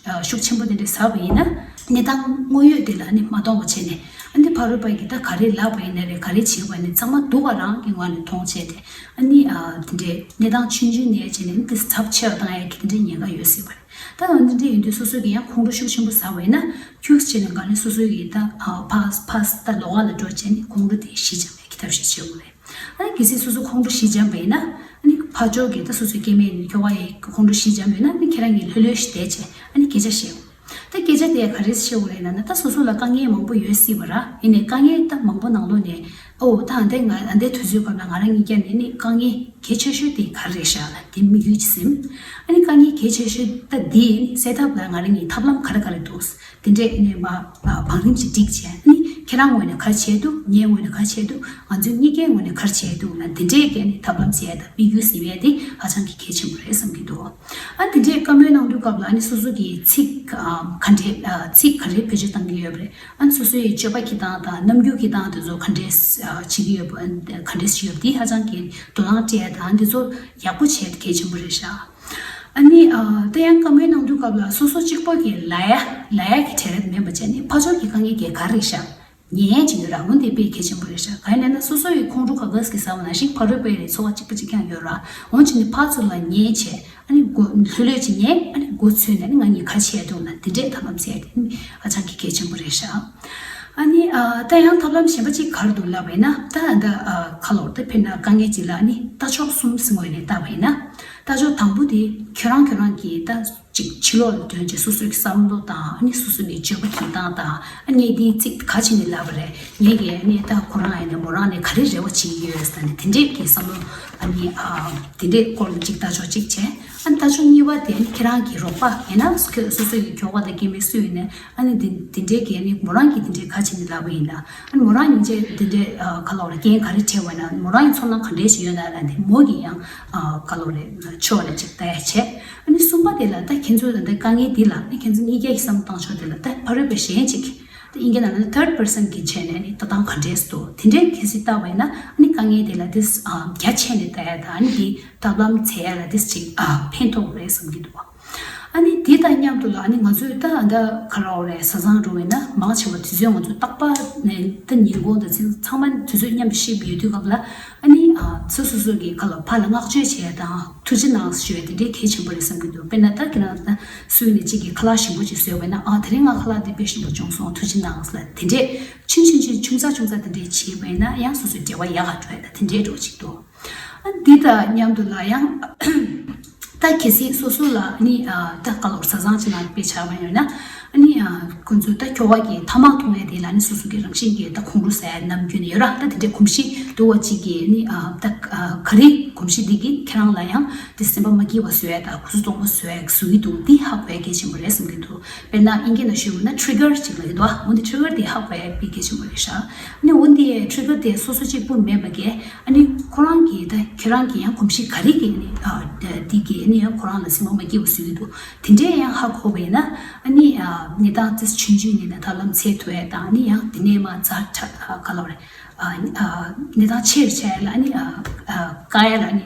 ཤུགས་ཆེན་པོ་དེ་འདྲ་ཟ་བ་ཡིན་ན། གནས་སྟངས་དངོས་ཡོད་དེ་ལ་ཨ་ནི་མ་གཏོང་བ་བྱས་ནས། ཨ་ནི་ཕ་རོལ་པོ་གིས་ད་ག་རེ་ལབ་པ་ཡིན་ན་རེད། ག་རེ་བྱས་པ་ཡིན་ན་རེད། ཚང་མ་སྡུག་པ་རང་གི་ངོས་ནས་མཐོང་བྱས་ཏེ། ཨ་ནི་ཨ་དེ་འདྲའི་གནས་སྟངས་ཆུང་ཆུང་ནས་བྱས་ནས་ཨ་ནི་དེ་ཚབས་ཆེ་བ་བཏང་ཡ་གི་དེ་འདྲའི་ཉེན་ཁ་ཡོད་སྲིད་པ་རེད། ད་འོན་ཏེ་འདི་ཡིན་དུས་སོ་སོ་གིས་ཡང་ཁོང་ཁྲོ་ཤུགས་ཆེན་པོ་ཟ་བ་ཡིན་ན། ཁྱུག་ཙམ་བྱས་ནས་ག་ནས་སོ་སོ་གིས་ད་ཕར་ཕར་ད་ལོགས་ལ་འགྲོ་བྱས་ནས་ཁོང་ཁྲོ་དེ་ཞི་འཇམ་ཡག་གི་ཐབས་ཤེས་བྱེད་དགོས་རེད། ཨ་ནི་གལ་སྲིད་སོ་སོ་ཁོང་ཁྲོ་ཞི་འཇམ་པ་ཡིན་ན། ཨ་ནི་ཕར་ཕྱོགས་ཀྱི་ད་སོ་སོའི་སྐྱེ་དམན་ནི་ཁྱོ་ག་ཡི་ཁོང་ཁྲོ་ཞི་འཇམ་ཡོད་ན། ཨ་ནི་ཁྱེད་རང་གིས་ལྷོད་ལྷོད་ཞིག་བསྡད་བྱས་ཨ་ནི་སྐད་ཆ་བཤད་དགོས། ད་སྐད་ཆ་དེ་ག་རེ་བཤད་དགོས་རེད་ལབ་ན། ད་སོ་སོ་ལ་དཀའ་ངལ་མང་པོ་ཡོད་སྲིད་པ་ར། ཡིན་ནའི་དཀའ་ངལ་ད་མང་པོ་ནང་ལོགས་ནས། ཨོ་ད་ཨ་འདའི་ང་ཨ་འདའི་དུས་ཚོད་སྐབས་ལ་ང་རང་གཉིས་ཀ་ནས་ནི་དཀའ་ངལ་གལ་ཆེ་ཤོས་དེ་ག་རེ་རེད་ཤག་ལབ་དེ་དམིགས་ཡུལ་གྱིས་ཟིན། ཨ་ནི་དཀའ་ངལ་གལ་ཆེ་ཤོས་ད་འདི་ནི་སེལ་ཐབས་ལ་ང་རང་གཉིས་ཐབས་ལམ་ག་རེ་ག་རེ་འདུག་དེ་འདྲས་ནས་མ་བང་རིམ་ཞིག་བསྒྲིགས་བྱས། ཨ་ནི་ཁྱེད་རང་ངོས་ནས་ག་རེ་བྱས་འདུག་ངའི་ངོས་ནས་ག་རེ་བྱས་འདུག་ང་ཚོའི་གཉིས་ཀའི་ངོས་ནས་ག་རེ་བྱས་འདུག་ལབ་དེ་འདྲས་ཀྱི་ནི་ཐབས་ལམ་ཟེར་ཡ་དང་དམིགས་ཡུལ་ཟེར་ཡ་དེ་ཧ་ཅང་གི་གལ་ཆེན་པོ་རེད་བསམ་གྱི་འདུག་ཨ་དེ་འདྲས་བཀའ་མོལ་གནང་དུས་སྐབས་ལ་ཨ་ནི་སོ་སོ་གི་ཚིག་ཨ་ག་འདྲས་ཨ་ཚིག་ག་རེ་བེད་སྤྱོད་གཏང་གི་ཡོད་པ་རེད། ཨ་ནི་སོ་སོའི་སྤྱོད་པ་གི་སྟངས་དང་རྣམ་འགྱུར་གྱི་སྟངས་དེ་ཚོ་ག་འདྲས་ཨ་བྱེད་ཀྱི་ཡོད་པ། ག་འདྲས་བྱེད་ཡོད་པ་དེ་ཧ་ཅང་གི་དོ་སྣང་སྤྲད་ཡ་དང་དེ་ཚོ་ཡག་པོ་བྱེད་གལ་ཆེན་པོ་རེད་ཤག་ཨ་ནི་ཨ་ད་ཡང་བཀའ་མོལ་གནང་དུས་སྐབས་ལ་སོ་སོ་གཅིག་པོ་གི་ལབ་ཡ་ལབ་ཡ་གི་གྲལ་རེད་མིན་པ་བྱས་ནས་ཕར་ཕྱོགས་ཀྱི་དཀའ་ངལ་གྱི་ག་རེ་རེད་ཤག་ཉན་ཡ་ཅིག་ཡོད་ར། འོ་འདི་དཔེ་གལ་ཆེན་པོ་རེད་ཤག་གང་ཡིན་ལབ་ན་སོ་སོ་ཡི་ཁོང་ཁྲོ་ག་ག་ཟེར་གི་ཟ་བ་ནང་བཞིན་ཕ་རོལ་པོ་ཡི་ཚོར་བ་གཅིག་པ་གཅིག་རྐྱང་ཡོད་ར། འོ་བྱས་ནས་ཕར་ཚུར་ལ་ཉན་བྱས། ཨ་ནི་མགོ་ལྷོད་ལྷོད་ཅིག་ཉན། ཨ་ནི་མགོ་ཚོས་ནས་ཨ་ནི་ང་གཉིས་ག་རེ་བྱས་འདུག་ལབ་དེ་འདྲས་ཐབས་ལམ་བཙལ་ཏེ་ཨ་ནི་ཧ་ཅང་གི་གལ་ཆེན་པོ་རེད་ཤག་ཨ་ནི་ཨ་ད་ཡང་ཐབས་ལམ་གཞན་པ་གཅིག་ག་རེ་འདུག་ལབ་པ་ཡིན་ན། ད་ད་ཨ་ག་ལབ་དགོས་རེད། ད་དཔེར་ན་དཀའ་ངལ་གཅིག་ལ་ཨ་ནི་ལྟ་ཕྱོགས་གསུམ་ཟེར་ངོས་ནས་བལྟས་པ་ཡིན་ན། ལྟ་ཕྱོགས་དང་པོ་དེ་ཁྱོད་རང་ཁྱོད་རང་གི་ད་ཅིག་ཕྱི་ལོགས་ལ་དོན་གྱི་སོ་སོའི་བསམ་བློ་དང་། ཨ་ནི་སོ་སོ་ནས་སྤྱོད་པ་གྱི་སྟངས་དང་། ཨ་ངས་འདིའི་ཚིག་ག་བྱས་ནས་ལབ་པ་རེད། ངས་ཀྱི་ཨ་ནི་ད་ཁོ་རང་ཡིན་ན་མོ་རང་ནས་ག་རེ་རེ་བ་བྱེད་ཀྱི་ཡོད་ཟེར་ནས་དེ་འདྲས་ཀྱི་བསམ་བློ། ཨ་ནི་ཨ་དེ་འདྲས་སྐོར་ལ་གཅིག་ལྟ་ཕྱོགས་གཅིག་བྱས། ཨ་ནི་ལྟ་ཕྱོགས་གཉིས་པ་དེ་ཨ་ནི་ཁྱེད་རང་གི་རོགས་པ་ཡིན་ན་སོ་སོ་གི་ཁྱོ་ག་དང་སྐྱེ་དམན་སུ་ཡིན་ནའི། ཨ་ནི་དེ་དེ་འདྲས་ཀྱི་ཨ་ནི་མོ་རང་གིས་དེ་འདྲས་ག་བྱས་ནས་ལབ་པ་ཡིན་ན། ཨ་ནི་མོ་རང་སྙིང་རྗེ་དེ་འདྲས་ཨ་ག་ལབ་དགོས་རེད། རྐྱེན་ག་རེ་འཕྲད་པ་ཡིན་ན། མོ་རང་གི་ཚོར་སྣང་ག་འདྲས་ཞིག་ཡོད་ན་ལབ་ནས་མོ་གིས་ཡང་ཨ་ག་ལབ་དགོས་རེད། ཕྱོགས་ལ་གཅིག་ལྟ་ཡ་བྱས། ཨ་ནི་གསུམ་པ་དེ་ལ་ད་ཁྱེད་ཚོས་ད་ལྟ་དཀའ་ངལ་འདི་ལ་ཨ་ནི་ཁྱེད་ཚོ་གཉིས་ཀ་གི་བསམ་བློ་བཏང་ཕྱོགས་དེ་ལ་ད་ཕ་རོལ་པོ་གཞན་གཅིག་ད་ཨིན་སྐད་ནང་ལ་third person གི་བྱས་ནས་ཨ་ནི་ལྟ་སྟངས་ག་འདྲས་འདུག་དེ་འདྲས་གལ་སྲིད་ལྟ་བ་ཡིན་ན། ཨ་ནི་དཀའ་ངལ་དེ་ལ་དེ་ཨ་རྒྱ་ཆེ་ནས་ལྟ་ཡ་དང་། ཨ་ནི་དེ་ཐབས་ལམ་འཚོལ་ཡ་ལ་དེ་ཅིག་ཨ་ཕན་ཐོགས་རེད་བསམ་གྱི་འདུག་ཨ་ནི་དེ་དང་མཉམ་དུ་ལ་ཨ་ནི་ང་ཚོས་ད་ཨ་ད་ག་རེ་ལབ་དགོས་རེད། བཟའ་ཚང་འགྲོ་བས་ན་མང་ཆེ་བ་དུས་ཚོད་ང་ཚོ་རྟག་པར་ནས་ད་ཉིན་གུང་དང་ཚང་མ་དུས་ཚོད་མཉམ་དུ་གཤིབ་ཡོད་དུས་སྐབས་ལ། ཨ་ནི་ཨ་སོ་སོ་སོ་གི་ཁ་ལ་ཕར་ལ་བསྔགས་བརྗོད་བྱས་དང་ཐུགས་རྗེ་གནང་ཞུ་ཡ་དེ་འདྲའི་གལ་ཆེན་པོ་རེད་བསམ་གྱི་འདུག་དཔེར་ན་ད་ཁྱེད་རང་ད་སུ་ཡིན་ནའི་གཅིག་གིས་ཁ་ལག་ཞིམ་པོ་ཅིག་བཟོས་པ་ཡིན་ན། ཨ་དེ་རིང་ང་ཁ་ལག་འདི་དཔེ་ཞིམ་པོ་བྱུང་སོང་། ཐུགས་རྗེ་གནང་ལབ་དེ་འདྲས་ཆུང་ཆུང་ཆུང་ཆུང་ཙག་ཆུང་ཙག་དེ་འདྲས་བྱས་པ་ཡིན་ན་ཡང་སོ་སོའི་འབྲེལ་བ་ཡག་ག་འགྲོ་ཡ་ད་དེ་འདྲས་འགྲོ་ཅིག་འདུག་ཨ་འདི་དང་མཉམ་དུ་ལ་ཡང་། ད་གལ་སྲིད་སོ་སོ་ལ་ནི་ད་ག་ལོར་བཟའ་ཚང་ཅིག་ནང་དཔེ་ཆ་བ་ཡོད་ན། ཨ་ནི་ཁོང་ཚོས་ད་ཁྱོ་ག་གི་ཐ་མག་འཐུང་ཡས་དེ་ལ་ནི་སོ་སོ་གི་རང་བཞིན་གྱི་ད་ཁོང་ཁྲོ་ཟ་ཡས་ནམ་རྒྱུན་ནས་ཡོད་ར། ད་དེ་འདྲའི་གོམས་གཤིས་སྡུག་པ་ཅིག་གི་ནི་ད་ག་རེ་གོམས་གཤིས་འདི་གིས་ཁྱེད་རང་ལ་ཡང་དེ་སེམས་པ་མ་སྐྱིད་པ་བཟོ་ཡས་དང་ཁུ་སིམ་སྟོང་པ་བཟོ་ཡས་བཟོ་གི་འདུག་འདི་ཧ་གོ་ཡས་གལ་ཆེན་པོ་རེད་བསམ་གྱི་འདུག་དཔེར་ན་ཨིན་སྐད་ནང་ཞུས་པ་ན་ཊི་རི་གར་ཅིག་ལབ་ཀྱི་འདུག་འོ་འདི་ཊི་རི་གར་དེ་ཧ་གོ་ཡས་དཔེ་གལ་ཆེན་པོ་རེད་ཤག་ཨ་ནི་འོ་འདི་ཊི་རི་གར་དེ་སོ་སོ་གཅིག་པུ་མེད་པ་གས། ཨ་ནི་ཁོ་རང་གིས་ད་ཁྱེད་རང་གིས་ཡང་གོམས་གཤིས་ག་རེ་གིས་ནི་འདི་གིས་ནི་ཡང་ཁོ་རང་ལ་སེམས་པ་མ་སྐྱིད་པ་བཟོ་གི་འདུག་དེ་འདྲས་ཡང་ཧ་གོ་བས་ན། ཨ་ནི་ནི་ད་ཙིས་ཆུང་ཆུང་ནས་ན་ཐབས་ལམ་འཚོལ་ཐུབ་ཡས་དང་ནི་ཡང་དེ་ནས་མ་ཛ་དྲག་ག་ལབ་རེད། ནི་ད་ཆེར་བྱས་ལ་ནི་བཀག་ཡས་ལ་ནི་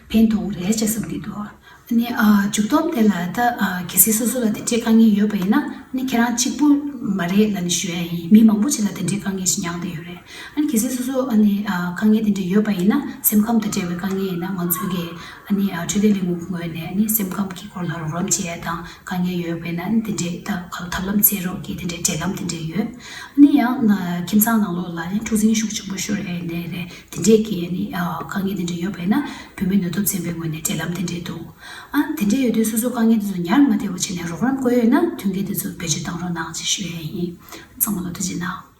ཕན་ཐོགས་རེད་ཅེས་བསམ་གྱི་འདུག་ཨ་ནི་ཨ་མཇུག་སྡོམ་དེ་ལ་ད་ཨ་གལ་སྲིད་སོ་སོ་ལ་དེ་འདྲའི་དཀའ་ངལ་ཡོད་པ་ཡིན་ན་ནི་ཁྱེད་རང་གཅིག་པུ་མ་རེད་ལབ་ནས་ཞུ་ཡ་ཡིན། མི་མང་པོ་ཅིག་ལ་དེ་འདྲའི་དཀའ་ངལ་ཞིག་མྱངས་བསྡད་ཡོད་རེད། ཨ་ནི་གལ་སྲིད་སོ་སོ་ཨ་ནི་ཨ་དཀའ་ངལ་དེ་འདྲ་ཡོད་པ་ཡིན་ན་སེམས་ཁམས་དང་འབྲེལ་བའི་དཀའ་ངལ་ཡིན་ན་ང་ཚོའི་གི་ཨ་ནི་ཨ་འཕྲོད་བསྟེན་ལས་ཁུངས་ངོས་ནས་ཨ་ནི་སེམས་ཁམས་ཀྱི་སྐོར་ལ་རོགས་རམ་བྱེད་ཡ་དང་དཀའ་ངལ་ཡོད་པ་ཡིན་ན་ཨ་ནི་དེ་འདྲའི་ད་ག་ལ་ཐབས་ལམ་འཚོལ་རོགས་ཀྱི་དེ་འདྲའི་འབྲེལ་ལམ་དེ་འདྲ་ཡོད། ཨ་ནི་ཡང་ན་ཁྱིམ་ཚང་ནང་ལོགས་ལ་ཡང་འཁྲུག་འཛིང་ཤུགས་ཆེན་པོ་ཤོར་ཡ་ཡིན་ནའི་རེད། དེ་འདྲས་ཀྱི་ཨ་ནི་ཨ་དཀའ་ངལ་དེ་འདྲ་ཡོད་པ་ཡིན་ན་བུད་མེད་ནུས་སྟོབས་ཚན་པའི་ངོས་ནས་འབྲེལ་ལམ་དེ་འདྲས་འདུག་ཨ་དེ་འདྲས་ཡོད་དུས་སོ་སོ་དཀའ་ངལ་དེ་ཚོ་ཉར་མ་བསྡད་པ་བྱས་ནས་རོགས་རམ་དགོས་ཡོད་ན་མཐུན་རྐྱེན་དེ་ཚོ་བེད་སྤྱོད་བཏང་རོགས་གནང་ཅེས་ཞུ་ཡ་ཡིན། ཚང་མ་ལ་ཐུགས་རྗེ་གནང་།